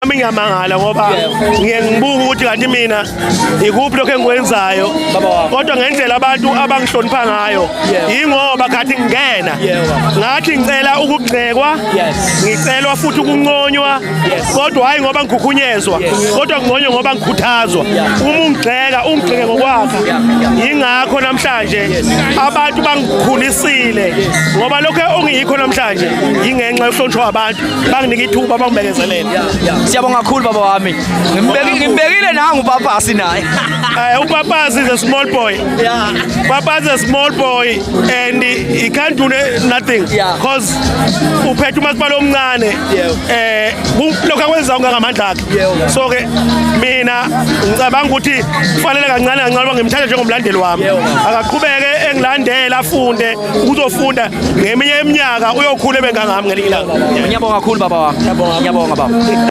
Nami ngiyamangala ngoba ngiye ngibuka ukuthi kanti mina ikuphi lokho engikwenzayo, kodwa ngendlela abantu abangihlonipha ngayo, yingoba khathi ngingena ngathi ngicela ukugxekwa, ngicelwa futhi ukunconywa, kodwa hhayi ngoba ngikhukhunyezwa, kodwa nginconywe ngoba ngikhuthazwa. Uma ungigxeka, ungigxeke ngokwakha. Yingakho namhlanje abantu bangikhulisile, ngoba lokho ongiyikho namhlanje yingenxa yokuhlonishwa abantu, banginika ithuba, bangibekezelele. Siyabonga kakhulu, baba wami. Ngimbekile nangu upapasi naye. Upapasi is a small boy. Papa is a small boy and he can't do nothing because uphethe umasipala omncane. Lokho akwenza ungangamandla akhe. So ke mina ngicabanga ukuthi kufanele kancane kancane uba ngimthathe njengomlandeli wami. Akaqhubeke engilandela, afunde, uzofunda ngeminye iminyaka, uyokhula ebengangami ngelinye ilanga. Ngiyabonga kakhulu, baba wami. Ngiyabonga, baba.